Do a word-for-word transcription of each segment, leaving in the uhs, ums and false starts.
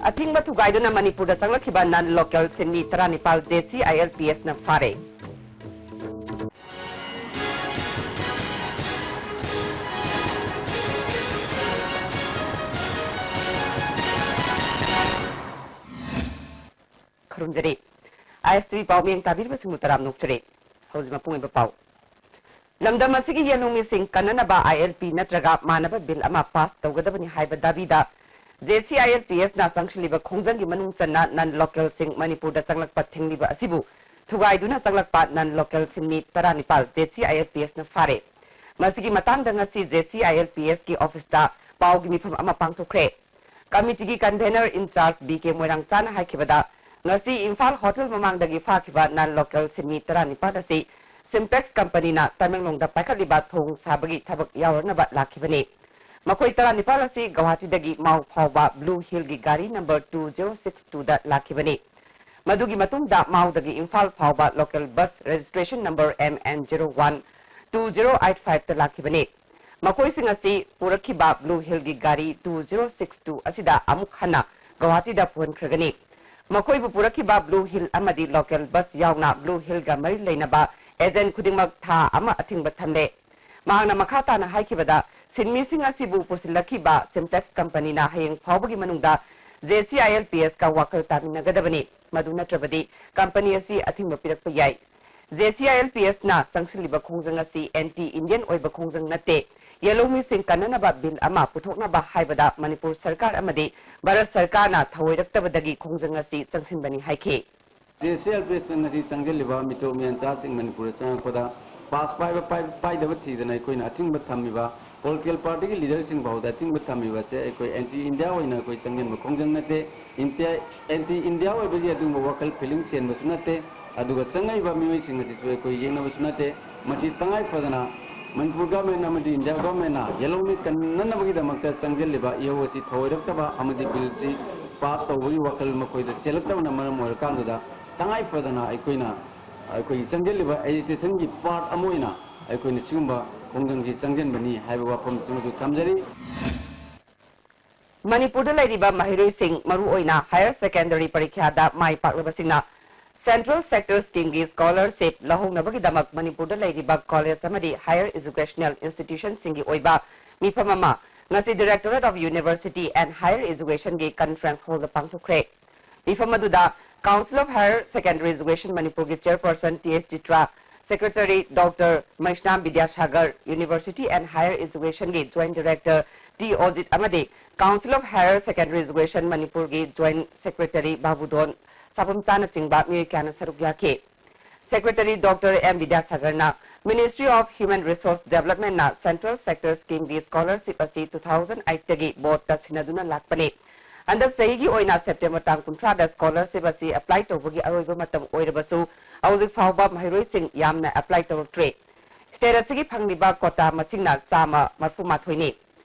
ꯑꯊꯤꯡꯕ ꯊꯨꯒꯥꯏꯗꯨꯅ ꯃꯅꯤꯄꯨꯔꯗ ꯆꯪꯂꯛꯈꯤꯕ non local ꯁꯤꯟꯃꯤ ꯇꯔꯥꯅꯤꯄꯥꯜ JCILPSꯅ ꯐꯥꯔꯦ꯫ ꯈꯨꯔꯨꯝꯖꯔꯤ꯫ ISTV ꯄꯥꯎ ꯃꯤꯌꯦꯡ ꯇꯥꯕꯤꯔꯤꯕꯁꯤꯡꯕꯨ ꯇꯔꯥꯝꯅ ꯑꯣꯛꯆꯔꯤ꯫ ꯍꯧꯖꯤꯛ ꯃꯄꯨꯡ ꯑꯣꯏꯕ ꯄꯥꯎ꯫ ꯂꯝꯗꯝ ꯑꯁꯤꯒꯤ ꯌꯦꯜꯍꯧꯃꯤꯁꯤꯡ ꯀꯟꯅꯅꯕ ILP ꯅꯠꯇ꯭ꯔꯒ ꯃꯥꯟꯅꯕ ꯕꯤꯜ ꯑꯃ ꯄꯥꯁ ꯇꯧꯒꯗꯕꯅꯤ ꯍꯥꯏꯕ ꯗꯥꯕꯤꯗ JCILPSꯅ ꯆꯪꯁꯤꯜꯂꯤꯕ ꯈꯣꯡꯖꯪꯒꯤ ꯃꯅꯨꯡ ꯆꯟꯅ non localꯁꯤꯡ ꯃꯅꯤꯄꯨꯔꯗ ꯆꯪꯂꯛꯄ ꯊꯤꯡꯂꯤꯕ ꯑꯁꯤꯕꯨ ꯊꯨꯒꯥꯏꯗꯨꯅ ꯆꯪꯂꯛꯄ non local ꯁꯤꯟꯃꯤ ꯇꯔꯥꯅꯤꯄꯥꯜ JCILPSꯅ ꯐꯥꯔꯦ꯫ ꯃꯁꯤꯒꯤ ꯃꯇꯥꯡꯗ ꯉꯁꯤ JCILPSꯀꯤ ꯑꯣꯐꯤꯁꯇ ꯄꯥꯎꯒꯤ ꯃꯤꯐꯝ ꯑꯃ ꯄꯥꯡꯊꯣꯛꯈ꯭ꯔꯦ꯫ ꯀꯃꯤꯇꯤꯒꯤ convener in charge B K ꯃꯣꯏꯔꯥꯡꯆꯥꯅ ꯍꯥꯏꯈꯤꯕꯗ, ꯉꯁꯤ ꯏꯝꯐꯥꯜ ꯍꯣꯇꯦꯜ ꯃꯃꯥꯡꯗꯒꯤ ꯐꯥꯈꯤꯕ non local ꯁꯤꯟꯃꯤ ꯇꯔꯥꯅꯤꯄꯥꯜ ꯑꯁꯤ Simplex ꯀꯝꯄꯅꯤꯅ ꯇꯃꯦꯡꯂꯣꯡꯗ ꯄꯥꯏꯈꯠꯂꯤꯕ ꯊꯣꯡ ꯁꯥꯕꯒꯤ ꯊꯕꯛ ꯌꯥꯎꯔꯅꯕ ꯂꯥꯛꯈꯤꯕꯅꯤ꯫ ꯃꯈꯣꯏ ꯇꯔꯥꯅꯤꯄꯥꯜ ꯑꯁꯤ ꯒꯧꯍꯥꯇꯤꯗꯒꯤ ꯃꯥꯎ ꯐꯥꯎꯕ Blue Hillꯒꯤ ꯒꯥꯔꯤ number two zero six twoꯗ ꯂꯥꯛꯈꯤꯕꯅꯤ꯫ ꯃꯗꯨꯒꯤ ꯃꯇꯨꯡꯗ ꯃꯥꯎꯗꯒꯤ ꯏꯝꯐꯥꯜ ꯐꯥꯎꯕ local bus registration number M N zero one two zero eight fiveꯇ ꯂꯥꯛꯈꯤꯕꯅꯤ꯫ ꯃꯈꯣꯏꯁꯤꯡ ꯑꯁꯤ ꯄꯨꯔꯛꯈꯤꯕ Blue Hillꯒꯤ ꯒꯥꯔꯤ two zero six two ꯑꯁꯤꯗ ꯑꯃꯨꯛ ꯍꯟꯅ ꯒꯧꯍꯥꯇꯤꯗ ꯄꯨꯍꯟꯈ꯭ꯔꯒꯅꯤ꯫ ꯃꯈꯣꯏꯕꯨ ꯄꯨꯔꯛꯈꯤꯕ Blue Hill ꯑꯃꯗꯤ local bus ꯌꯥꯎꯅ Blue Hillꯒ ꯃꯔꯤ ꯂꯩꯅꯕ agent ꯈꯨꯗꯤꯡꯃꯛ ꯊꯥ ꯑꯃ ꯑꯊꯤꯡꯕ ꯊꯝꯂꯦ꯫ ꯃꯍꯥꯛꯅ ꯃꯈꯥ ꯇꯥꯅ ꯍꯥꯏꯈꯤꯕꯗ, ꯁꯤꯟꯃꯤꯁꯤꯡ ꯑꯁꯤꯕꯨ ꯄꯨꯁꯤꯜꯂꯛꯈꯤꯕ Simplex ꯀꯝꯄꯅꯤꯅ ꯍꯌꯦꯡ ꯐꯥꯎꯕꯒꯤ ꯃꯅꯨꯡꯗ JCILPSꯀ ꯋꯥꯈꯜ ꯇꯥꯃꯤꯟꯅꯒꯗꯕꯅꯤ꯫ ꯃꯗꯨ ꯅꯠꯇ꯭ꯔꯕꯗꯤ ꯀꯝꯄꯅꯤ ꯑꯁꯤ ꯑꯊꯤꯡꯕ ꯄꯤꯔꯛꯄ ꯌꯥꯏ꯫ JCILPSꯅ ꯆꯪꯁꯤꯜꯂꯤꯕ ꯈꯣꯡꯖꯪ ꯑꯁꯤ anti Indian ꯑꯣꯏꯕ ꯈꯣꯡꯖꯪ ꯅꯠꯇꯦ꯫ ꯌꯦꯜꯍꯧꯃꯤꯁꯤꯡ ꯀꯟꯅꯅꯕ ꯕꯤꯜ ꯑꯃ ꯄꯨꯊꯣꯛꯅꯕ ꯍꯥꯏꯕꯗ ꯃꯅꯤꯄꯨꯔ ꯁꯔꯀꯥꯔ ꯑꯃꯗꯤ ꯚꯥꯔꯠ ꯁꯔꯀꯥꯔꯅ ꯊꯧꯑꯣꯏꯔꯛꯇꯕꯗꯒꯤ ꯈꯣꯡꯖꯪ ꯑꯁꯤ ꯆꯪꯁꯤꯟꯕꯅꯤ ꯍꯥꯏꯈꯤ꯫ JCILPSꯅ ꯉꯁꯤ ꯆꯪꯁꯤꯜꯂꯤꯕ ꯃꯤꯇꯣꯞ ꯃꯤꯌꯥꯟꯆꯥꯁꯤꯡ ꯃꯅꯤꯄꯨꯔꯗ ꯆꯪꯉꯛꯄꯗ pass ꯄꯥꯏꯕ ꯄꯥꯏ-, ꯄꯥꯏꯗꯕ ꯊꯤꯗꯅ ꯑꯩꯈꯣꯏꯅ ꯑꯊꯤꯡꯕ ꯊꯝꯃꯤꯕ, political partyꯒꯤ leaderꯁꯤꯡ ꯐꯥꯎꯗ ꯑꯊꯤꯡꯕ ꯊꯝꯃꯤꯕ ꯑꯁꯦ ꯑꯩꯈꯣꯏ anti India ꯑꯣꯏꯅ ꯑꯩꯈꯣꯏ ꯆꯪꯁꯤꯟꯕ ꯈꯣꯡꯖꯪ ꯅꯠꯇꯦ꯫ India, anti India ꯑꯣꯏꯕꯒꯤ ꯑꯗꯨꯒꯨꯝꯕ ꯋꯥꯈꯜ feeling ꯆꯦꯟꯕꯁꯨ ꯅꯠꯇꯦ꯫ ꯑꯗꯨꯒ ꯆꯪꯉꯛꯏꯕ ꯃꯤꯑꯣꯏꯁꯤꯡ ꯑꯁꯤꯁꯨ ꯑꯩꯈꯣꯏ ꯌꯦꯡꯅꯕꯁꯨ ꯅꯠꯇꯦ꯫ ꯃꯁꯤ ꯇꯉꯥꯏ ꯐꯗꯅ ꯃꯅꯤꯄꯨꯔ ꯒꯚꯔꯟꯃꯦꯟꯠ ꯑꯃꯗꯤ ꯏꯟꯗꯤꯌꯥ ꯒꯚꯔꯟꯃꯦꯟꯠꯅ ꯌꯦꯜꯍꯧꯃꯤ ꯀꯟꯅꯅꯕꯒꯤꯗꯃꯛꯇ ꯆꯪꯁꯤꯜꯂꯤꯕ ꯏꯍꯧ ꯑꯁꯤ ꯊꯧꯑꯣꯏꯔꯛꯇꯕ ꯑꯃꯗꯤ ꯕꯤꯜꯁꯤ ꯄꯥꯁ ꯇꯧꯕꯒꯤ ꯋꯥꯈꯜ ꯃꯈꯣꯏꯗ ꯆꯦꯜꯂꯛꯇꯕꯅ ꯃꯔꯝ ꯑꯣꯏꯔꯀꯥꯟꯗꯨꯗ, ꯇꯉꯥꯏ ꯐꯗꯅ ꯑꯩꯈꯣꯏꯅ, ꯑꯩꯈꯣꯏꯒꯤ ꯆꯪꯁꯤꯜꯂꯤꯕ ꯑꯦꯖꯤꯇꯦꯁꯟꯒꯤ ꯄꯥꯔꯠ ꯑꯃ ꯑꯣꯏꯅ ꯑꯩꯈꯣꯏꯅ ꯁꯤꯒꯨꯝꯕ ꯈꯣꯡꯖꯪꯁꯤ ꯆꯪꯁꯤꯟꯕꯅꯤ ꯍꯥꯏꯕ ꯋꯥꯐꯝꯁꯤꯃꯁꯨ ꯊꯝꯖꯔꯤ꯫ ꯃꯅꯤꯄꯨꯔꯗ ꯂꯩꯔꯤꯕ ꯃꯍꯩꯔꯣꯏꯁꯤꯡ, ꯃꯔꯨꯑꯣꯏꯅ ꯍꯥꯌꯔ ꯁꯦꯀꯦꯟꯗꯔꯤ ꯄꯔꯤꯈ꯭ꯌꯥꯗ ꯃꯥꯏ ꯄꯥꯛꯂꯕꯁꯤꯡꯅ Central Sector Schemeꯒꯤ scholarship ꯂꯧꯍꯧꯅꯕꯒꯤꯗꯃꯛ ꯃꯅꯤꯄꯨꯔꯗ ꯂꯩꯔꯤꯕ ꯀꯣꯂꯦꯖ ꯑꯃꯗꯤ higher educational institutionꯁꯤꯡꯒꯤ ꯑꯣꯏꯕ ꯃꯤꯐꯝ ꯑꯃ ꯉꯁꯤ Directorate of University and Higher Educationꯒꯤ conference hallꯗ ꯄꯥꯡꯊꯣꯛꯈ꯭ꯔꯦ꯫ ꯃꯤꯐꯝ ꯑꯗꯨꯗ Council of Higher Secondary Education ꯃꯅꯤꯄꯨꯔꯒꯤ chairperson T S Chitra, secretary Doctor Meisnam Bidyasagar, University and Higher Educationꯒꯤ joint director ꯇꯤ ꯑꯣꯖꯤꯠ ꯑꯃꯗꯤ Council of Higher Secondary Education ꯃꯅꯤꯄꯨꯔꯒꯤ joint secretary ꯕꯥꯕꯨꯗꯣꯟ ꯁꯥꯕꯝꯆꯥꯅꯆꯤꯡꯕ ꯃꯤꯑꯣꯏ ꯀꯌꯥꯅ ꯁꯔꯨꯛ ꯌꯥꯈꯤ꯫ Secretary Doctor ꯑꯦꯝ ꯕꯤꯗ꯭ꯌꯥꯁꯥꯒꯔꯅ Ministry of Human Resource Developmentꯅ Central Sector Schemeꯒꯤ scholarship ꯑꯁꯤ two thousand eightꯇꯒꯤ boardꯇ ꯁꯤꯟꯅꯗꯨꯅ ꯂꯥꯛꯄꯅꯤ꯫ ꯍꯟꯗꯛ ꯆꯍꯤꯒꯤ ꯑꯣꯏꯅ September ꯇꯥꯡ ꯀꯨꯟꯊ꯭ꯔꯥꯗ scholarship ꯑꯁꯤ apply ꯇꯧꯕꯒꯤ ꯑꯔꯣꯏꯕ ꯃꯇꯝ ꯑꯣꯏꯔꯕꯁꯨ, ꯍꯧꯖꯤꯛ ꯐꯥꯎꯕ ꯃꯍꯩꯔꯣꯏꯁꯤꯡ ꯌꯥꯝꯅ apply ꯇꯧꯔꯛꯇ꯭ꯔꯤ꯫ State ꯑꯁꯤꯒꯤ ꯐꯪꯂꯤꯕ quota ꯃꯁꯤꯡꯅ ꯆꯥꯝꯃ ꯃꯔꯤꯐꯨ ꯃꯥꯊꯣꯏꯅꯤ꯫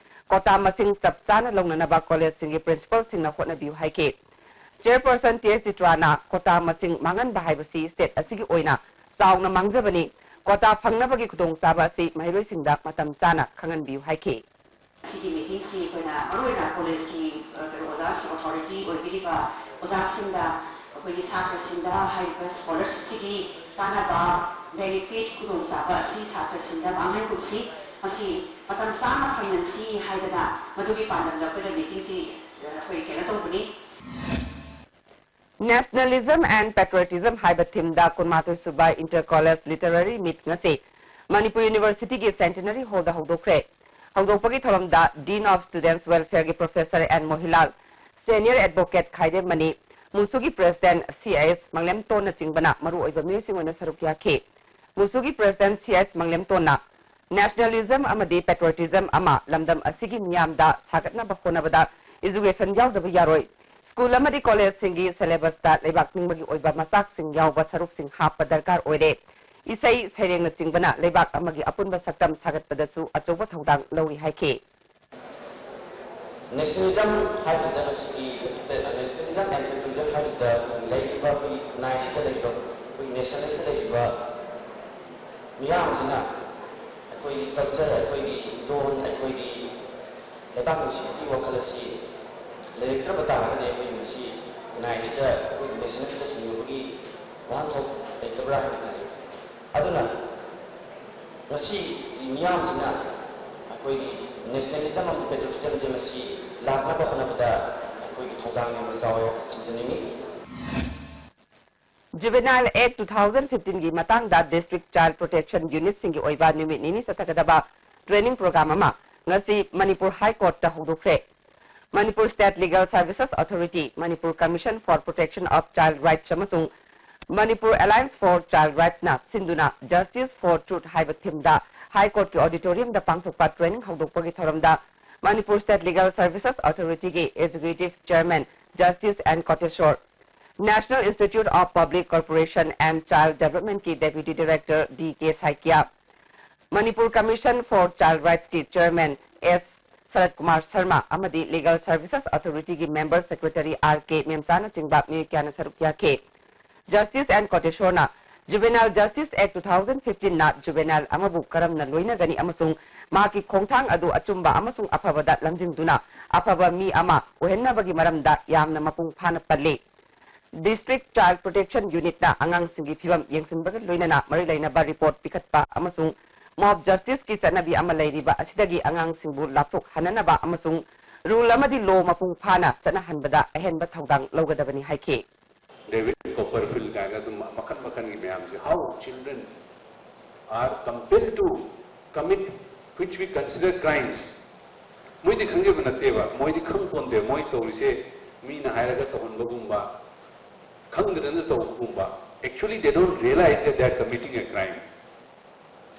Quota ꯃꯁꯤꯡ ꯆꯞ ꯆꯥꯅ ꯂꯧꯅꯅꯕ ꯀꯣꯂꯦꯖꯁꯤꯡꯒꯤ principalꯁꯤꯡꯅ ꯍꯣꯠꯅꯕꯤꯌꯨ ꯍꯥꯏꯈꯤ꯫ Chairperson ꯇꯤ ꯑꯦꯁ ꯆꯤꯇ꯭ꯔꯥꯅ quota ꯃꯁꯤꯡ ꯃꯥꯡꯍꯟꯕ ꯍꯥꯏꯕꯁꯤ state ꯑꯁꯤꯒꯤ ꯑꯣꯏꯅ ꯆꯥꯎꯅ ꯃꯥꯡꯖꯕꯅꯤ꯫ Quota ꯐꯪꯅꯕꯒꯤ ꯈꯨꯗꯣꯡꯆꯥꯕ ꯑꯁꯤ ꯃꯍꯩꯔꯣꯏꯁꯤꯡꯗ ꯃꯇꯝ ꯆꯥꯅ ꯈꯪꯍꯟꯕꯤꯌꯨ ꯍꯥꯏꯈꯤ꯫ ꯁꯤꯒꯤ meetingꯁꯤ ꯑꯩꯈꯣꯏꯅ ꯃꯔꯨꯑꯣꯏꯅ ꯀꯣꯂꯦꯖꯀꯤ, ꯑ, ꯀꯩꯅꯣ, ꯑꯣꯖꯥꯁꯤꯡ, authority ꯑꯣꯏꯕꯤꯔꯤꯕ ꯑꯣꯖꯥꯁꯤꯡꯗ, ꯑꯩꯈꯣꯏꯒꯤ ꯁꯥꯇ꯭ꯔꯁꯤꯡꯗ ꯍꯥꯏꯔꯤꯕ scholarshipꯁꯤꯒꯤ ꯀꯥꯟꯅꯕ, benefit, ꯈꯨꯗꯣꯡꯆꯥꯕ ꯑꯁꯤ ꯁꯥꯇ꯭ꯔꯁꯤꯡꯗ ꯃꯥꯡꯍꯟꯒꯨꯝꯁꯤ, ꯃꯁꯤ ꯃꯇꯝ ꯆꯥꯅ ꯐꯪꯍꯟꯁꯤ ꯍꯥꯏꯗꯅ ꯃꯗꯨꯒꯤ ꯄꯥꯟꯗꯝꯗ ꯑꯩꯈꯣꯏꯅ meetingꯁꯤ, ꯑ, ꯑꯩꯈꯣꯏ ꯀꯩꯅꯣ ꯇꯧꯕꯅꯤ꯫ Nationalism and Patriotism ꯍꯥꯏꯕ themeꯗ ꯀꯨꯟꯃꯥꯊꯣꯏ ꯁꯨꯕ Inter College Literary Meet ꯉꯁꯤ ꯃꯅꯤꯄꯨꯔ Universityꯒꯤ Centenary Hallꯗ ꯍꯧꯗꯣꯛꯈ꯭ꯔꯦ꯫ ꯍꯧꯗꯣꯛꯄꯒꯤ ꯊꯧꯔꯝꯗ Dean of Students Welfareꯒꯤ Professor N Mohilal, Senior Advocate ꯈꯥꯏꯗꯦꯝꯃꯅꯤ, ꯃꯨꯁꯨꯒꯤ President ꯁꯤ ꯑꯦꯁ ꯃꯪꯂꯦꯝꯇꯣꯟꯅꯆꯤꯡꯕꯅ ꯃꯔꯨꯑꯣꯏꯕ ꯃꯤꯑꯣꯏꯁꯤꯡ ꯑꯣꯏꯅ ꯁꯔꯨꯛ ꯌꯥꯈꯤ꯫ ꯃꯨꯁꯨꯒꯤ President ꯁꯤ ꯑꯦꯁ ꯃꯪꯂꯦꯝꯇꯣꯟꯅ Nationalism ꯑꯃꯗꯤ Patriotism ꯑꯃ ꯂꯝꯗꯝ ꯑꯁꯤꯒꯤ ꯃꯤꯌꯥꯝꯗ ꯁꯥꯒꯠꯅꯕ ꯍꯣꯠꯅꯕꯗ education ꯌꯥꯎꯗꯕ ꯌꯥꯔꯣꯏ꯫ School ꯑꯃꯗꯤ collegeꯁꯤꯡꯒꯤ syllabusꯇ ꯂꯩꯕꯥꯛ ꯅꯤꯡꯕꯒꯤ ꯑꯣꯏꯕ ꯃꯆꯥꯛꯁꯤꯡ ꯌꯥꯎꯕ ꯁꯔꯨꯛꯁꯤꯡ ꯍꯥꯞꯄ ꯗꯔꯀꯥꯔ ꯑꯣꯏꯔꯦ꯫ ꯏꯁꯩ ꯁꯩꯔꯦꯡꯅꯆꯤꯡꯕꯅ ꯂꯩꯕꯥꯛ ꯑꯃꯒꯤ ꯑꯄꯨꯟꯕ ꯁꯛꯇꯝ ꯁꯥꯒꯠꯄꯗꯁꯨ ꯑꯆꯧꯕ ꯊꯧꯗꯥꯡ ꯂꯧꯔꯤ ꯍꯥꯏꯈꯤ꯫ Nationalism ꯍꯥꯏꯕꯁꯤꯗ ꯃꯁꯤꯒꯤ Nationalism and Patriotism ꯍꯥꯏꯕꯁꯤꯗ ꯂꯩꯔꯤꯕ ꯑꯩꯈꯣꯏꯒꯤ ꯈꯨꯟꯅꯥꯏꯁꯤꯗ ꯂꯩꯔꯤꯕ ꯑꯩꯈꯣꯏꯒꯤ nationalist ꯂꯩꯔꯤꯕ ꯃꯤꯌꯥꯝꯁꯤꯅ ꯑꯩꯈꯣꯏꯒꯤ culture, ꯑꯩꯈꯣꯏꯒꯤ ꯂꯣꯟ, ꯑꯩꯈꯣꯏꯒꯤ ꯂꯩꯕꯥꯛ ꯅꯨꯡꯁꯤꯕꯒꯤ ꯋꯥꯈꯜ ꯑꯁꯤ ꯂꯩꯔꯛꯇ꯭ꯔꯕ ꯇꯥꯔꯒꯗꯤ ꯑꯩꯈꯣꯏ ꯃꯁꯤ ꯈꯨꯟꯅꯥꯏꯁꯤꯗ ꯑꯩꯈꯣꯏꯒꯤ nationalist ꯍꯤꯡꯕꯒꯤ ꯋꯥꯍꯟꯊꯣꯛ ꯂꯩꯇꯕ꯭ꯔꯥ ꯍꯥꯏꯅ ꯈꯜꯂꯤ꯫ ꯑꯗꯨꯅ ꯉꯁꯤ ꯃꯤꯌꯥꯝꯁꯤꯅ ꯑꯩꯈꯣꯏꯒꯤ nationalism ꯑꯃꯗꯤ patriotism ꯁꯦ ꯃꯁꯤ ꯂꯥꯛꯅꯕ ꯍꯣꯠꯅꯕꯗ ꯑꯩꯈꯣꯏꯒꯤ ꯊꯧꯗꯥꯡ ꯌꯥꯝꯅ ꯆꯥꯎꯋꯦ ꯍꯥꯏꯅ ꯊꯝꯖꯅꯤꯡꯉꯤ꯫ Juvenile Act two thousand fifteen ꯒꯤ ꯃꯇꯥꯡꯗ District Child Protection Unit ꯁꯤꯡꯒꯤ ꯑꯣꯏꯕ ꯅꯨꯃꯤꯠ ꯅꯤꯅꯤ ꯆꯠꯊꯒꯗꯕ training program ꯑꯃ ꯉꯁꯤ ꯃꯅꯤꯄꯨꯔ High Court ꯇ ꯍꯧꯗꯣꯛꯈ꯭ꯔꯦ꯫ Manipur State Legal Services Authority, Manipur Commission for Protection of Child Rights ꯑꯃꯁꯨꯡ Manipur Alliance for Child Rights ꯅ ꯁꯤꯟꯗꯨꯅ Justice for Truth ꯍꯥꯏꯕ theme ꯗ High Court ꯀꯤ auditorium ꯗ ꯄꯥꯡꯊꯣꯛꯄ training ꯍꯧꯗꯣꯛꯄꯒꯤ ꯊꯧꯔꯝꯗ Manipur State Legal Services Authority ꯒꯤ Executive Chairman Justice N Koteshwar, National Institute of Public Corporation and Child Development ꯀꯤ Deputy Director D K Saikia, Manipur Commission for Child Rights ꯀꯤ Chairman S ꯁꯔꯠ ꯀꯨꯃꯥꯔ ꯁꯔꯃ ꯑꯃꯗꯤ Legal Services Authority ꯒꯤ Member Secretary R K ꯃꯦꯝꯆꯥꯅꯆꯤꯡꯕ ꯃꯤꯑꯣꯏ ꯀꯌꯥꯅ ꯁꯔꯨꯛ ꯌꯥꯈꯤ꯫ Justice N ꯀꯣꯇꯦꯁꯣꯔꯅ Juvenile Justice Act two thousand fifteen ꯅ juvenile ꯑꯃꯕꯨ ꯀꯔꯝꯅ ꯂꯣꯏꯅꯒꯅꯤ ꯑꯃꯁꯨꯡ ꯃꯍꯥꯛꯀꯤ ꯈꯣꯡꯊꯥꯡ ꯑꯗꯨ ꯑꯆꯨꯝꯕ ꯑꯃꯁꯨꯡ ꯑꯐꯕꯗ ꯂꯝꯖꯤꯡꯗꯨꯅ ꯑꯐꯕ ꯃꯤ ꯑꯃ ꯑꯣꯏꯍꯟꯅꯕꯒꯤ ꯃꯔꯝꯗ ꯌꯥꯝꯅ ꯃꯄꯨꯡ ꯐꯥꯅ ꯄꯜꯂꯤ꯫ District Child Protection Unit ꯅ ꯑꯉꯥꯡꯁꯤꯡꯒꯤ ꯐꯤꯚꯝ ꯌꯦꯡꯁꯤꯟꯕꯒ ꯂꯣꯏꯅꯅ ꯃꯔꯤ ꯂꯩꯅꯕ report ꯄꯤꯈꯠꯄ ꯑꯃꯁꯨꯡ mob justice ꯀꯤ ꯆꯠꯅꯕꯤ ꯑꯃ ꯂꯩꯔꯤꯕ ꯑꯁꯤꯗꯒꯤ ꯑꯉꯥꯡꯁꯤꯡꯕꯨ ꯂꯥꯞꯊꯣꯛꯍꯟꯅꯅꯕ ꯑꯃꯁꯨꯡ rule ꯑꯃꯗꯤ law ꯃꯄꯨꯡ ꯐꯥꯅ ꯆꯠꯅꯍꯟꯕꯗ ꯑꯍꯦꯟꯕ ꯊꯧꯗꯥꯡ ꯂꯧꯒꯗꯕꯅꯤ ꯍꯥꯏꯈꯤ꯫ David Copperfield ꯀꯥꯏꯅ ꯑꯗꯨꯝ ꯃꯈꯜ ꯃꯈꯜꯒꯤ ꯃꯌꯥꯝꯁꯦ, how children are compelled to commit which we consider crimes. ꯃꯣꯏꯗꯤ ꯈꯪꯖꯕ ꯅꯠꯇꯦꯕ, ꯃꯣꯏꯗꯤ ꯈꯪ ꯄꯣꯟꯗꯦ, ꯃꯣꯏ ꯇꯧꯔꯤꯁꯦ ꯃꯤꯅ ꯍꯥꯏꯔꯒ ꯇꯧꯍꯟꯕꯒꯨꯝꯕ, ꯈꯪꯗꯗꯅ ꯇꯧꯕꯒꯨꯝꯕ꯫ Actually they don't realize that they are committing a crime.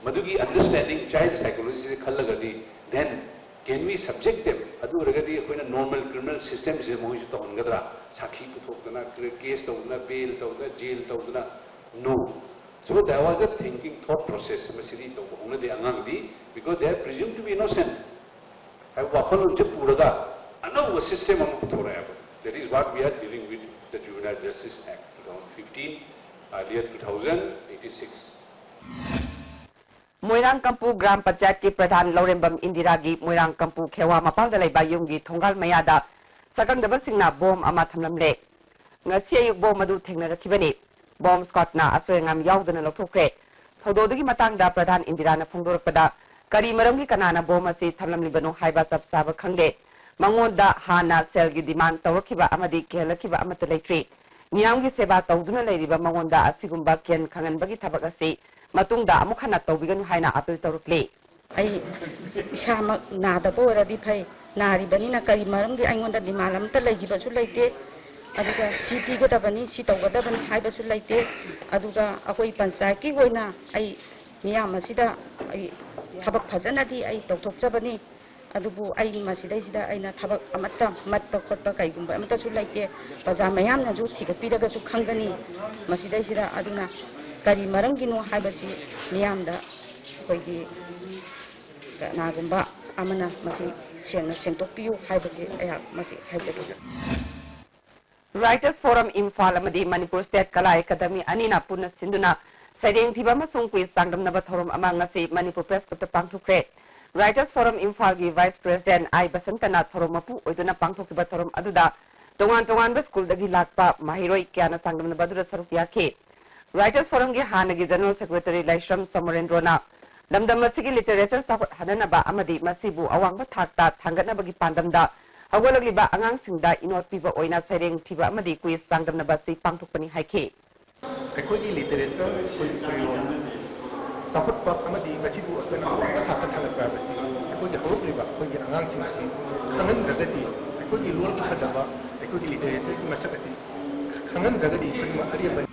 ꯃꯗꯨꯒꯤ understanding, child psychology ꯁꯦ ꯈꯜꯂꯒꯗꯤ, then can we subject them? ꯑꯗꯨ ꯑꯣꯏꯔꯒꯗꯤ ꯑꯩꯈꯣꯏꯅ normal criminal system ꯁꯤꯗ ꯃꯈꯣꯏꯁꯨ ꯇꯧꯍꯟꯒꯗ꯭ꯔꯥ? ꯁꯥꯈꯤ ꯄꯨꯊꯣꯛꯇꯅ, case ꯇꯧꯗꯅ, bail ꯇꯧꯗꯅ, jail ꯇꯧꯗꯅ? No. So there was a thinking, thought process, ꯃꯁꯤꯗꯤ ꯇꯧꯕ ꯍꯧꯅꯗꯦ ꯑꯉꯥꯡꯗꯤ, because they are presumed to be innocent. ꯍꯥꯏꯕ ꯋꯥꯈꯜꯂꯣꯟꯁꯦ ꯄꯨꯔꯒ ꯑꯅꯧꯕ system ꯑꯃ ꯄꯨꯊꯣꯔꯛꯑꯦꯕ. That is what we are dealing with the Juvenile Justice Act two thousand fifteen, earlier two thousand eighty-six. Moirang Kampu gram ꯄꯟꯆꯥꯌꯠꯀꯤ ꯄ꯭ꯔꯙꯥꯟ ꯂꯧꯔꯦꯝꯕꯝ ꯏꯟꯗꯤꯔꯥꯒꯤ ꯃꯣꯏꯔꯥꯡ ꯀꯝꯄꯨ ꯈꯦꯋꯥ ꯃꯄꯥꯟꯗ ꯂꯩꯕ ꯌꯨꯝꯒꯤ ꯊꯣꯡꯒꯥꯜ ꯃꯌꯥꯗ ꯁꯛꯈꯪꯗꯕꯁꯤꯡꯅ ꯕꯣꯝ ꯑꯃ ꯊꯝꯂꯝꯂꯦ꯫ ꯉꯁꯤ ꯑꯌꯨꯛ ꯕꯣꯝ ꯑꯗꯨ ꯊꯦꯡꯅꯔꯛꯈꯤꯕꯅꯤ꯫ ꯕꯣꯝ ꯁ꯭ꯀ꯭ꯋꯥꯗꯅ ꯑꯁꯣꯏ ꯑꯉꯥꯝ ꯌꯥꯎꯗꯅ ꯂꯧꯊꯣꯛꯈ꯭ꯔꯦ꯫ ꯊꯧꯗꯣꯛ ꯑꯗꯨꯒꯤ ꯃꯇꯥꯡꯗ ꯄ꯭ꯔꯙꯥꯟ ꯏꯟꯗꯤꯔꯥꯅ ꯐꯣꯡꯗꯣꯔꯛꯄꯗ, ꯀꯔꯤ ꯃꯔꯝꯒꯤ ꯀꯅꯥꯅ ꯕꯣꯝ ꯑꯁꯤ ꯊꯝꯂꯝꯂꯤꯕꯅꯣ ꯍꯥꯏꯕ ꯆꯞ ꯆꯥꯕ ꯈꯪꯗꯦ꯫ ꯃꯉꯣꯟꯗ ꯍꯥꯟꯅ ꯁꯦꯜꯒꯤ demand ꯇꯧꯔꯛꯈꯤꯕ ꯑꯃꯗꯤ ꯀꯤꯍꯜꯂꯛꯈꯤꯕ ꯑꯃꯠꯇ ꯂꯩꯇ꯭ꯔꯤ꯫ ꯃꯤꯌꯥꯝꯒꯤ ꯁꯦꯕꯥ ꯇꯧꯗꯨꯅ ꯂꯩꯔꯤꯕ ꯃꯉꯣꯟꯗ ꯑꯁꯤꯒꯨꯝꯕ ꯀꯤꯍꯟ ꯈꯪꯍꯟꯕꯒꯤ ꯊꯕꯛ ꯑꯁꯤ ꯃꯇꯨꯡꯗ ꯑꯃꯨꯛ ꯍꯟꯅ ꯇꯧꯕꯤꯒꯅꯨ ꯍꯥꯏꯅ appeal ꯇꯧꯔꯛꯂꯤ꯫ ꯑꯩ ꯏꯁꯥꯃꯛ ꯅꯥꯗꯕ ꯑꯣꯏꯔꯗꯤ ꯐꯩ, ꯅꯥꯔꯤꯕꯅꯤꯅ ꯀꯔꯤ ꯃꯔꯝꯒꯤ ꯑꯩꯉꯣꯟꯗ demand ꯑꯃꯠꯇ ꯂꯩꯈꯤꯕꯁꯨ ꯂꯩꯇꯦ, ꯑꯗꯨꯒ ꯁꯤ ꯄꯤꯒꯗꯕꯅꯤ, ꯁꯤ ꯇꯧꯒꯗꯕꯅꯤ ꯍꯥꯏꯕꯁꯨ ꯂꯩꯇꯦ꯫ ꯑꯗꯨꯒ ꯑꯩꯈꯣꯏ ꯄꯟꯆꯥꯌꯠꯀꯤ ꯑꯣꯏꯅ ꯑꯩ ꯃꯤꯌꯥꯝ ꯑꯁꯤꯗ ꯑꯩ ꯊꯕꯛ ꯐꯖꯅꯗꯤ ꯑꯩ ꯇꯧꯊꯣꯛꯆꯕꯅꯤ꯫ ꯑꯗꯨꯕꯨ ꯑꯩ ꯃꯁꯤꯗꯩꯁꯤꯗ ꯑꯩꯅ ꯊꯕꯛ ꯑꯃꯠꯇ ꯃꯠꯄ ꯈꯣꯠꯄ ꯀꯩꯒꯨꯝꯕ ꯑꯃꯠꯇꯁꯨ ꯂꯩꯇꯦ꯫ ꯄ꯭ꯔꯖꯥ ꯃꯌꯥꯝꯅꯁꯨ ꯊꯤꯒꯠꯄꯤꯔꯒꯁꯨ ꯈꯪꯒꯅꯤ꯫ ꯃꯁꯤꯗꯩꯁꯤꯗ ꯑꯗꯨꯅ ꯀꯔꯤ ꯃꯔꯝꯒꯤꯅꯣ ꯍꯥꯏꯕꯁꯤ ꯃꯤꯌꯥꯝꯗ ꯑꯩꯈꯣꯏꯒꯤ ꯀꯅꯥꯒꯨꯝꯕ ꯑꯃꯅ ꯃꯁꯤ ꯁꯦꯡꯅ ꯁꯦꯡꯗꯣꯛꯄꯤꯌꯨ ꯍꯥꯏꯕꯁꯤ ꯑꯩꯍꯥꯛ ꯃꯁꯤ ꯍꯥꯏꯖꯒꯦ꯫ Writers Forum ꯏꯝꯐꯥꯜ ꯑꯃꯗꯤ ꯃꯅꯤꯄꯨꯔ State ꯀꯂꯥ ꯑꯦꯀꯥꯗꯃꯤ ꯑꯅꯤꯅ ꯄꯨꯟꯅ ꯁꯤꯟꯗꯨꯅ ꯁꯩꯔꯦꯡ ꯊꯤꯕ ꯑꯃꯁꯨꯡ quiz ꯆꯥꯡꯗꯝꯅꯕ ꯊꯧꯔꯝ ꯑꯃ ꯉꯁꯤ ꯃꯅꯤꯄꯨꯔ Press Clubꯇ ꯄꯥꯡꯊꯣꯛꯈ꯭ꯔꯦ꯫ Writers Forum ꯏꯝꯐꯥꯜꯒꯤ Vice President ꯑꯥꯏ ꯕꯁꯟꯇꯅ ꯊꯧꯔꯝ ꯃꯄꯨ ꯑꯣꯏꯗꯨꯅ ꯄꯥꯡꯊꯣꯛꯈꯤꯕ ꯊꯧꯔꯝ ꯑꯗꯨꯗ ꯇꯣꯉꯥꯟ ꯇꯣꯉꯥꯟꯕ schoolꯗꯒꯤ ꯂꯥꯛꯄ ꯃꯍꯩꯔꯣꯏ ꯀꯌꯥꯅ ꯆꯥꯡꯗꯝꯅꯕ ꯑꯗꯨꯗ ꯁꯔꯨꯛ ꯌꯥꯈꯤ꯫ Writers Forumꯒꯤ ꯍꯥꯟꯅꯒꯤ General Secretary ꯂꯥꯏꯁ꯭ꯔꯝ ꯁꯣꯃꯣꯔꯦꯟꯗ꯭ꯔꯣꯅ ꯂꯝꯗꯝ ꯑꯁꯤꯒꯤ literature ꯆꯥꯎꯈꯠꯍꯟꯅꯅꯕ ꯑꯃꯗꯤ ꯃꯁꯤꯕꯨ ꯑꯋꯥꯡꯕ ꯊꯥꯛꯇ ꯊꯥꯡꯒꯠꯅꯕꯒꯤ ꯄꯥꯟꯗꯝꯗ ꯍꯧꯒꯠꯂꯛꯂꯤꯕ ꯑꯉꯥꯡꯁꯤꯡꯗ ꯏꯅꯣꯠ ꯄꯤꯕ ꯑꯣꯏꯅ ꯁꯩꯔꯦꯡ ꯊꯤꯕ ꯑꯃꯗꯤ quiz ꯆꯥꯡꯗꯝꯅꯕ ꯑꯁꯤ ꯄꯥꯡꯊꯣꯛꯄꯅꯤ ꯍꯥꯏꯈꯤ꯫ ꯑꯩꯈꯣꯏꯒꯤ literature, ꯑꯩꯈꯣꯏꯒꯤ ꯂꯣꯟ ꯆꯥꯎꯈꯠꯄ ꯑꯃꯗꯤ ꯃꯁꯤꯕꯨ ꯑꯩꯈꯣꯏꯅ ꯑꯋꯥꯡꯕ ꯊꯥꯛꯇ ꯊꯥꯡꯒꯠꯄ ꯍꯥꯏꯕꯁꯤ ꯑꯩꯈꯣꯏꯒꯤ ꯍꯧꯔꯛꯂꯤꯕ ꯑꯩꯈꯣꯏꯒꯤ ꯑꯉꯥꯡꯁꯤꯡ ꯑꯁꯤ ꯈꯪꯍꯟꯗ꯭ꯔꯒꯗꯤ ꯑꯩꯈꯣꯏꯒꯤ ꯂꯣꯟꯒꯤ ꯐꯖꯕ, ꯑꯩꯈꯣꯏꯒꯤ literatureꯒꯤ ꯃꯁꯛ ꯑꯁꯤ ꯈꯪꯍꯟꯗ꯭ꯔꯒꯗꯤ ꯈꯨꯗꯤꯡꯃꯛ ꯑꯔꯦꯝꯕꯅꯤ꯫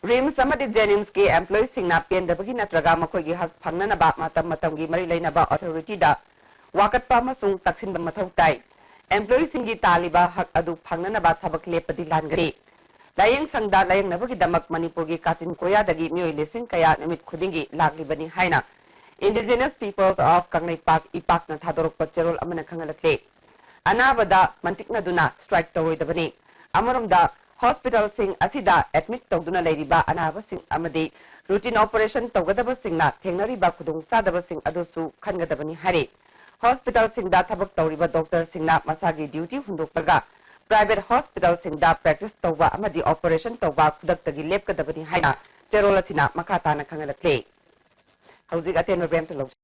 RIMS ꯑꯃꯗꯤ JNIMSꯀꯤ employeeꯁꯤꯡꯅ ꯄꯦꯟꯗꯕꯒꯤ ꯅꯠꯇ꯭ꯔꯒ ꯃꯈꯣꯏꯒꯤ ꯍꯛ ꯐꯪꯅꯅꯕ ꯃꯇꯝ ꯃꯇꯝꯒꯤ ꯃꯔꯤ ꯂꯩꯅꯕ authorityꯗ ꯋꯥꯀꯠꯄ ꯑꯃꯁꯨꯡ ꯇꯛꯁꯤꯟꯕ ꯃꯊꯧ ꯇꯥꯏ꯫ Employeeꯁꯤꯡꯒꯤ ꯇꯥꯜꯂꯤꯕ ꯍꯛ ꯑꯗꯨ ꯐꯪꯅꯅꯕ ꯊꯕꯛ ꯂꯦꯞꯄꯗꯤ ꯂꯥꯟꯒꯅꯤ꯫ ꯂꯥꯌꯦꯡ ꯁꯪꯗ ꯂꯥꯌꯦꯡꯅꯕꯒꯤꯗꯃꯛ ꯃꯅꯤꯄꯨꯔꯒꯤ ꯀꯥꯆꯤꯟ ꯀꯣꯌꯥꯗꯒꯤ ꯃꯤꯑꯣꯏ ꯂꯤꯁꯤꯡ ꯀꯌꯥ ꯅꯨꯃꯤꯠ ꯈꯨꯗꯤꯡꯒꯤ ꯂꯥꯛꯂꯤꯕꯅꯤ ꯍꯥꯏꯅ Indigenous Peoples of ꯀꯪꯂꯩꯄꯥꯛ, ꯏꯄꯥꯛꯅ ꯊꯥꯗꯣꯔꯛꯄ ꯆꯦꯔꯣꯜ ꯑꯃꯅ ꯈꯪꯍꯜꯂꯛꯂꯤ꯫ ꯑꯅꯥꯕꯗ ꯃꯟꯇꯤꯛꯅꯗꯨꯅ strike ꯇꯧꯔꯣꯏꯗꯕꯅꯤ꯫ ꯑꯃꯔꯣꯝꯗ, hospitalꯁꯤꯡ ꯑꯁꯤꯗ admit ꯇꯧꯗꯨꯅ ꯂꯩꯔꯤꯕ ꯑꯅꯥꯕꯁꯤꯡ ꯑꯃꯗꯤ routine operation ꯇꯧꯒꯗꯕꯁꯤꯡꯅ ꯊꯦꯡꯅꯔꯤꯕ ꯈꯨꯗꯣꯡꯆꯥꯗꯕꯁꯤꯡ ꯑꯗꯨꯁꯨ ꯈꯟꯒꯗꯕꯅꯤ ꯍꯥꯏꯔꯤ꯫ Hospitalꯁꯤꯡꯗ ꯊꯕꯛ ꯇꯧꯔꯤꯕ doctorꯁꯤꯡꯅ ꯃꯁꯥꯒꯤ duty ꯍꯨꯟꯗꯣꯛꯂꯒ private hospitalꯁꯤꯡꯗ practice ꯇꯧꯕ ꯑꯃꯗꯤ operation ꯇꯧꯕ ꯈꯨꯗꯛꯇꯒꯤ ꯂꯦꯞꯀꯗꯕꯅꯤ ꯍꯥꯏꯅ ꯆꯦꯔꯣꯜ ꯑꯁꯤꯅ ꯃꯈꯥ ꯇꯥꯅ ꯈꯪꯍꯜꯂꯛꯂꯤ꯫ ꯍꯧꯖꯤꯛ ꯑꯇꯦꯟꯕ ꯕ꯭ꯔꯦꯛ ꯑꯃꯇ ꯂꯧꯖꯩ꯫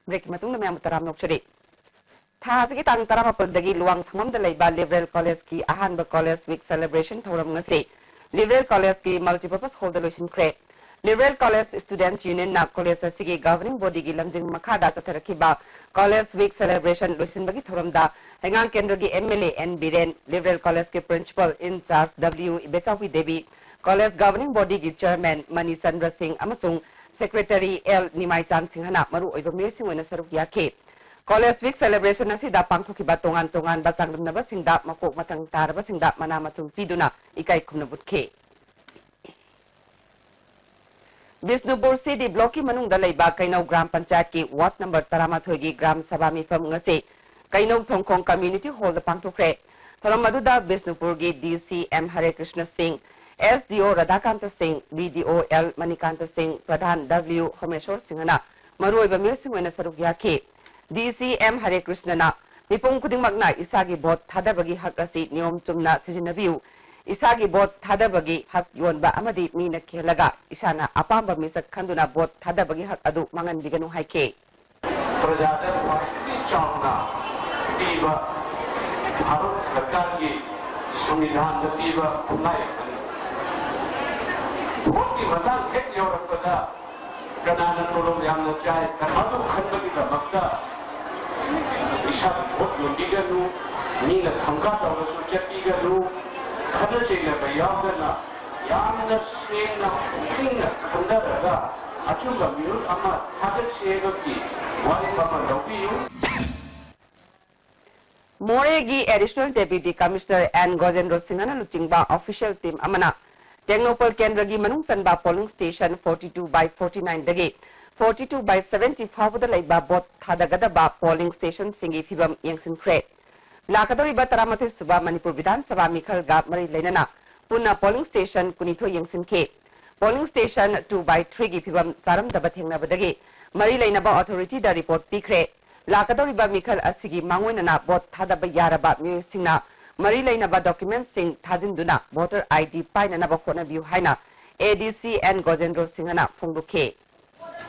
Break ꯀꯤ ꯃꯇꯨꯡꯗ ꯃꯌꯥꯝꯕꯨ ꯇꯔꯥꯝꯅ ꯑꯣꯛꯆꯔꯤ꯫ ꯊꯥ ꯑꯁꯤꯒꯤ ꯇꯥꯡ ꯇꯔꯥꯃꯥꯄꯜꯗꯒꯤ ꯂꯨꯋꯥꯡꯁꯪꯕꯝꯗ ꯂꯩꯕ Liberal College ꯀꯤ ꯑꯍꯥꯟꯕ College Week Celebration ꯊꯧꯔꯝ ꯉꯁꯤ Liberal College ꯀꯤ Multipurpose Hall ꯗ ꯂꯣꯏꯁꯤꯟꯈ꯭ꯔꯦ꯫ Liberal College Students Union ꯅ college ꯑꯁꯤꯒꯤ governing body ꯒꯤ ꯂꯝꯖꯤꯡ ꯃꯈꯥꯗ ꯆꯠꯊꯔꯛꯈꯤꯕ College Week Celebration ꯂꯣꯏꯁꯤꯟꯕꯒꯤ ꯊꯧꯔꯝꯗ ꯍꯩꯉꯥꯡ ꯀꯦꯟꯗ꯭ꯔꯒꯤ M L A N Biren, Liberal College ꯀꯤ Principal in Charge W Ibechaobi Devi, College Governing Body ꯒꯤ Chairman ꯃꯅꯤ ꯆꯟꯗ꯭ꯔ ꯁꯤꯡ ꯑꯃꯁꯨꯡ Secretary L ꯅꯤꯃꯥꯏꯆꯥꯟ ꯁꯤꯡꯍꯅ ꯃꯔꯨꯑꯣꯏꯕ ꯃꯤꯑꯣꯏꯁꯤꯡ ꯑꯣꯏꯅ ꯁꯔꯨꯛ ꯌꯥꯈꯤ꯫ College Week Celebration ꯑꯁꯤꯗ ꯄꯥꯡꯊꯣꯛꯈꯤꯕ ꯇꯣꯉꯥꯟ ꯇꯣꯉꯥꯟꯕ ꯆꯥꯡꯗꯝꯅꯕꯁꯤꯡꯗ ꯃꯀꯣꯛ ꯃꯊꯪ ꯇꯥꯔꯕꯁꯤꯡꯗ ꯃꯅꯥ ꯃꯊꯨꯝ ꯄꯤꯗꯨꯅ ꯏꯀꯥꯏ ꯈꯨꯝꯅꯕ ꯎꯠꯈꯤ꯫ ꯕꯤꯁꯅꯨꯄꯨꯔ C D Block ꯀꯤ ꯃꯅꯨꯡꯗ ꯂꯩꯕ ꯀꯩꯅꯧ ꯒ꯭ꯔꯥꯝ ꯄꯟꯆꯥꯌꯠꯀꯤ ward number ꯇꯔꯥꯃꯥꯊꯣꯏꯒꯤ ꯒ꯭ꯔꯥꯝ ꯁꯚꯥ ꯃꯤꯐꯝ ꯉꯁꯤ ꯀꯩꯅꯧ ꯊꯣꯡꯈꯣꯡ Community Hall ꯗ ꯄꯥꯡꯊꯣꯛꯈ꯭ꯔꯦ꯫ ꯊꯧꯔꯝ ꯑꯗꯨꯗ ꯕꯤꯁꯅꯨꯄꯨꯔꯒꯤ D C M ꯍꯔꯦ ꯀ꯭ꯔꯤꯁꯅ ꯁꯤꯡ, S D O ꯔꯥꯙꯥꯀꯥꯟꯇ ꯁꯤꯡ, B D O L Manikanta ꯁꯤꯡ, ꯄ꯭ꯔꯙꯥꯟ W ꯍꯣꯃꯦꯁꯣꯔ ꯁꯤꯡꯍꯅ ꯃꯔꯨꯑꯣꯏꯕ ꯃꯤꯑꯣꯏꯁꯤꯡ ꯑꯣꯏꯅ ꯁꯔꯨꯛ ꯌꯥꯈꯤ꯫ D C M ꯍꯔꯦ ꯀ꯭ꯔꯤꯁꯅꯅ ꯃꯤꯄꯨꯝ ꯈꯨꯗꯤꯡꯃꯛꯅ ꯏꯁꯥꯒꯤ ꯚꯣꯠ ꯊꯥꯗꯕꯒꯤ ꯍꯛ ꯑꯁꯤ ꯅꯤꯌꯣꯝ ꯆꯨꯝꯅ ꯁꯤꯖꯤꯟꯅꯕꯤꯌꯨ꯫ ꯏꯁꯥꯒꯤ ꯚꯣꯠ ꯊꯥꯗꯕꯒꯤ ꯍꯛ ꯌꯣꯟꯕ ꯑꯃꯗꯤ ꯃꯤꯅ ꯀꯤꯍꯜꯂꯒ ꯏꯁꯥꯅ ꯑꯄꯥꯝꯕ ꯃꯤꯁꯛ ꯈꯟꯗꯨꯅ ꯚꯣꯠ ꯊꯥꯗꯕꯒꯤ ꯍꯛ ꯑꯗꯨ ꯃꯥꯡꯍꯟꯕꯤꯒꯅꯨ ꯍꯥꯏꯈꯤ꯫ ꯄ꯭ꯔꯖꯥꯗ ꯈ꯭ꯋꯥꯏꯗꯒꯤ ꯆꯥꯎꯅ ꯄꯤꯕ ꯚꯥꯔꯠ ꯁꯔꯀꯥꯔꯒꯤ ꯁꯪꯕꯤꯙꯥꯟꯗ ꯄꯤꯕ ꯈꯨꯠꯂꯥꯏ ꯑꯃꯅꯤ꯫ ꯚꯣꯠꯀꯤ ꯃꯇꯥꯡ ꯍꯦꯛ ꯌꯧꯔꯛꯄꯗ ꯀꯅꯥꯅ ꯇꯣꯂꯣꯞ ꯌꯥꯝꯅ ꯆꯥꯏ, ꯃꯗꯨ ꯈꯟꯕꯒꯤꯗꯃꯛꯇ ꯏꯁꯥꯒꯤ ꯚꯣꯠ ꯌꯣꯟꯕꯤꯒꯅꯨ, ꯃꯤꯅ ꯊꯪꯒꯥ ꯇꯧꯔꯁꯨ ꯆꯠꯄꯤꯒꯅꯨ, ꯈꯠꯅ ꯆꯩꯅꯕ ꯌꯥꯎꯗꯅ ꯌꯥꯝꯅ ꯁꯦꯡꯅ ꯄꯨꯛꯅꯤꯡꯅ ꯈꯟꯊꯔꯒ ꯑꯆꯨꯝꯕ ꯃꯤꯍꯨꯠ ꯑꯃ ꯊꯥꯒꯠꯁꯦ ꯍꯥꯏꯕꯒꯤ ꯋꯥꯔꯦꯞ ꯑꯃ ꯂꯧꯕꯤꯌꯨ꯫ ꯃꯣꯔꯦꯒꯤ Additional Deputy Commissioner N ꯒꯣꯖꯦꯟꯗ꯭ꯔꯣ ꯁꯤꯡꯍꯅ ꯂꯨꯆꯤꯡꯕ official team ꯑꯃꯅ ꯇꯦꯡꯅꯧꯄꯜ ꯀꯦꯟꯗ꯭ꯔꯒꯤ ꯃꯅꯨꯡ ꯆꯟꯕ polling station forty two by forty nine ꯗꯒꯤ forty two by seventy ꯐꯥꯎꯕꯗ ꯂꯩꯕ ꯚꯣꯠ ꯊꯥꯗꯒꯗꯕ polling stationꯁꯤꯡꯒꯤ ꯐꯤꯕꯝ ꯌꯦꯡꯁꯤꯟꯈ꯭ꯔꯦ꯫ ꯂꯥꯛꯀꯗꯧꯔꯤꯕ ꯇꯔꯥꯃꯥꯊꯣꯏ ꯁꯨꯕ ꯃꯅꯤꯄꯨꯔ ꯕꯤꯙꯥꯟ ꯁꯚꯥ ꯃꯤꯈꯜꯒ ꯃꯔꯤ ꯂꯩꯅꯅ ꯄꯨꯟꯅ polling station ꯀꯨꯟꯅꯤꯊꯣꯏ ꯌꯦꯡꯁꯤꯟꯈꯤ꯫ Polling station two by three ꯒꯤ ꯐꯤꯕꯝ ꯆꯥꯔꯝꯗꯕ ꯊꯦꯡꯅꯕꯗꯒꯤ ꯃꯔꯤ ꯂꯩꯅꯕ authority ꯗ report ꯄꯤꯈ꯭ꯔꯦ꯫ ꯂꯥꯛꯀꯗꯧꯔꯤꯕ ꯃꯤꯈꯜ ꯑꯁꯤꯒꯤ ꯃꯥꯡꯑꯣꯏꯅꯅ ꯚꯣꯠ ꯊꯥꯗꯕ ꯌꯥꯔꯕ ꯃꯤꯑꯣꯏꯁꯤꯡꯅ ꯃꯔꯤ ꯂꯩꯅꯕ documentꯁꯤꯡ ꯊꯥꯖꯤꯟꯗꯨꯅ voter I D ꯄꯥꯏꯅꯅꯕ ꯍꯣꯠꯅꯕꯤꯌꯨ ꯍꯥꯏꯅ A D C N ꯒꯣꯖꯦꯟꯗ꯭ꯔꯣ ꯁꯤꯡꯍꯅ ꯐꯣꯡꯗꯣꯛꯈꯤ꯫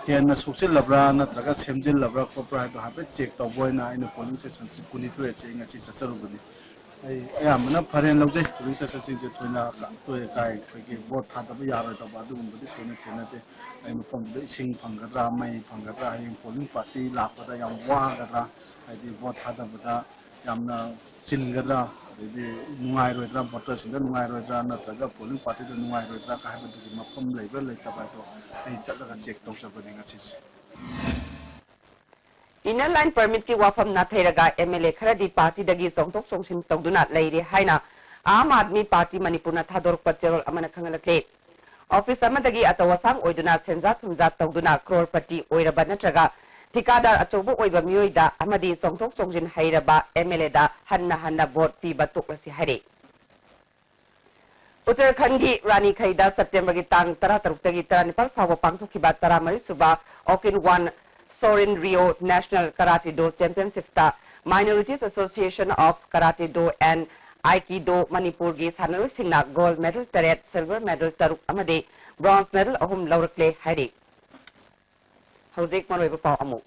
ꯍꯦꯟꯅ ꯁꯣꯛꯆꯤꯜꯂꯕ꯭ꯔꯥ ꯅꯠꯇ꯭ꯔꯒ ꯁꯦꯝꯖꯤꯜꯂꯕ꯭ꯔꯥ ꯈꯣꯠꯄ꯭ꯔꯥ ꯍꯥꯏꯗꯣ ꯍꯥꯏꯐꯦꯠ ꯆꯦꯛ ꯇꯧꯕ ꯑꯣꯏꯅ ꯑꯩꯅ ꯄꯣꯂꯤꯡ ꯁ꯭ꯇꯦꯁꯟꯁꯤ ꯀꯨꯟꯅꯤꯊꯣꯏ ꯑꯁꯤ ꯑꯩ ꯉꯁꯤ ꯆꯠꯆꯔꯨꯕꯅꯤ꯫ ꯑꯩ ꯑꯌꯥꯝꯕꯅ ꯐꯔꯦꯅ ꯂꯧꯖꯩ꯫ ꯄꯣꯂꯤꯡ ꯁ꯭ꯇꯦꯁꯟꯁꯤꯡꯁꯦ ꯊꯣꯏꯅ ꯀ-, ꯑꯇꯣꯏ ꯑꯀꯥꯏ ꯑꯩꯈꯣꯏꯒꯤ ꯚꯣꯠ ꯊꯥꯗꯕ ꯌꯥꯔꯣꯏꯗꯧꯕ ꯑꯗꯨꯒꯨꯝꯕꯗꯤ ꯊꯣꯏꯅ ꯊꯦꯡꯅꯗꯦ꯫ ꯑꯩ ꯃꯐꯝꯗꯨꯗ ꯏꯁꯤꯡ ꯐꯪꯒꯗ꯭ꯔꯥ, ꯃꯩ ꯐꯪꯒꯗ꯭ꯔꯥ, ꯍꯌꯦꯡ ꯄꯣꯂꯤꯡ ꯄꯥꯔꯇꯤ ꯂꯥꯛꯄꯗ ꯌꯥꯝ ꯋꯥꯒꯗ꯭ꯔꯥ, ꯍꯥꯏꯗꯤ ꯚꯣꯠ ꯊꯥꯗꯕꯗ ꯌꯥꯝꯅ ꯆꯤꯟꯒꯗ꯭ꯔꯥ, ꯑꯗꯩꯗꯤ ꯅꯨꯡꯉꯥꯏꯔꯣꯏꯗ꯭ꯔꯥ, ꯚꯣꯇꯔꯁꯤꯡꯗ ꯅꯨꯡꯉꯥꯏꯔꯣꯏꯗ꯭ꯔꯥ, ꯅꯠꯇ꯭ꯔꯒ ꯄꯣꯂꯤꯡ ꯄꯥꯔꯇꯤꯗ ꯅꯨꯡꯉꯥꯏꯔꯣꯏꯗ꯭ꯔꯥ ꯍꯥꯏꯕꯗꯨꯒꯤ ꯃꯐꯝ ꯂꯩꯕ꯭ꯔꯥ ꯂꯩꯇꯕ꯭ꯔꯥ ꯍꯥꯏꯗꯣ ꯑꯩ ꯆꯠꯂꯒ ꯆꯦꯛ ꯇꯧꯖꯕꯅꯤ ꯉꯁꯤꯁꯦ꯫ Inner Line Permitꯀꯤ ꯋꯥꯐꯝ ꯅꯥꯊꯩꯔꯒ MLA ꯈꯔꯗꯤ ꯄꯥꯔꯇꯤꯗꯒꯤ ꯆꯣꯡꯊꯣꯛ ꯆꯣꯡꯁꯤꯟ ꯇꯧꯗꯨꯅ ꯂꯩꯔꯦ ꯍꯥꯏꯅ ꯑꯥꯝ ꯑꯥꯗꯃꯤ ꯄꯥꯔꯇꯤ ꯃꯅꯤꯄꯨꯔꯅ ꯊꯥꯗꯣꯔꯛꯄ ꯆꯦꯔꯣꯜ ꯑꯃꯅ ꯈꯪꯍꯜꯂꯛꯂꯦ꯫ ꯑꯣꯐꯤꯁ ꯑꯃꯗꯒꯤ ꯑꯆꯧ ꯑꯁꯥꯡ ꯑꯣꯏꯗꯨꯅ ꯁꯦꯟꯖꯥ ꯊꯨꯝꯖꯥ ꯇꯧꯗꯨꯅ ꯀ꯭ꯔꯣꯔꯄꯇꯤ ꯑꯣꯏꯔꯕ ꯅꯠꯇ꯭ꯔꯒ ꯊꯤꯀꯥꯗꯥꯔ ꯑꯆꯧꯕ ꯑꯣꯏꯕ ꯃꯤꯑꯣꯏꯗ ꯑꯃꯗꯤ ꯆꯣꯡꯊꯣꯛ ꯆꯣꯡꯁꯤꯟ ꯍꯩꯔꯕ MLAꯗ ꯍꯟꯅ ꯍꯟꯅ ꯚꯣꯠ ꯄꯤꯕ ꯇꯣꯛꯂꯁꯤ ꯍꯥꯏꯔꯤ꯫ ꯎꯠꯇꯔꯈꯟꯒꯤ ꯔꯥꯅꯤꯈꯩꯗ ꯁꯦꯞꯇꯦꯝꯕꯔꯒꯤ ꯇꯥꯡ ꯇꯔꯥꯇꯔꯨꯛꯇꯒꯤ ꯇꯔꯥꯅꯤꯄꯥꯜ ꯐꯥꯎꯕ ꯄꯥꯡꯊꯣꯛꯈꯤꯕ ꯇꯔꯥꯃꯔꯤ ꯁꯨꯕ ꯑꯣꯀꯤꯟꯋꯥꯟ ꯁꯣꯔꯤꯟ Rio National Karate Do Championshipꯇ Minorities Association of Karate Do and Aikido ꯃꯅꯤꯄꯨꯔꯒꯤ ꯁꯥꯟꯅꯔꯣꯏꯁꯤꯡꯅ gold medal ꯇꯔꯦꯠ, silver medal ꯇꯔꯨꯛ ꯑꯃꯗꯤ bronze medal ꯑꯍꯨꯝ ꯂꯧꯔꯛꯂꯦ ꯍꯥꯏꯔꯤ꯫ ꯍꯧꯖꯤꯛ ꯃꯔꯨꯑꯣꯏꯕ ꯄꯥꯎ ꯑꯃꯨꯛ꯫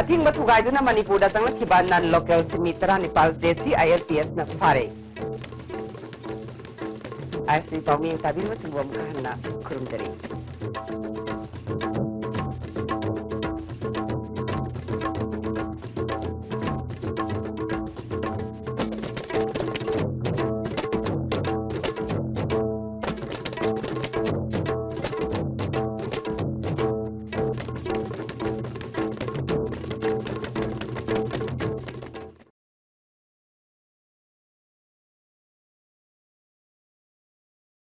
ꯑꯊꯤꯡꯕ ꯊꯨꯒꯥꯏꯗꯨꯅ ꯃꯅꯤꯄꯨꯔꯗ ꯆꯪꯂꯛꯈꯤꯕ non local ꯁꯤꯟꯃꯤ ꯇꯔꯥꯅꯤꯄꯥꯜ JCILPSꯅ ꯐꯥꯔꯦ꯫ ISP ꯄꯥꯎꯃꯤ ꯇꯥꯕꯤꯔꯤꯕꯁꯤꯡꯕꯨ ꯑꯃꯨꯛ ꯍꯟꯅ ꯈꯨꯔꯨꯝꯖꯔꯤ꯫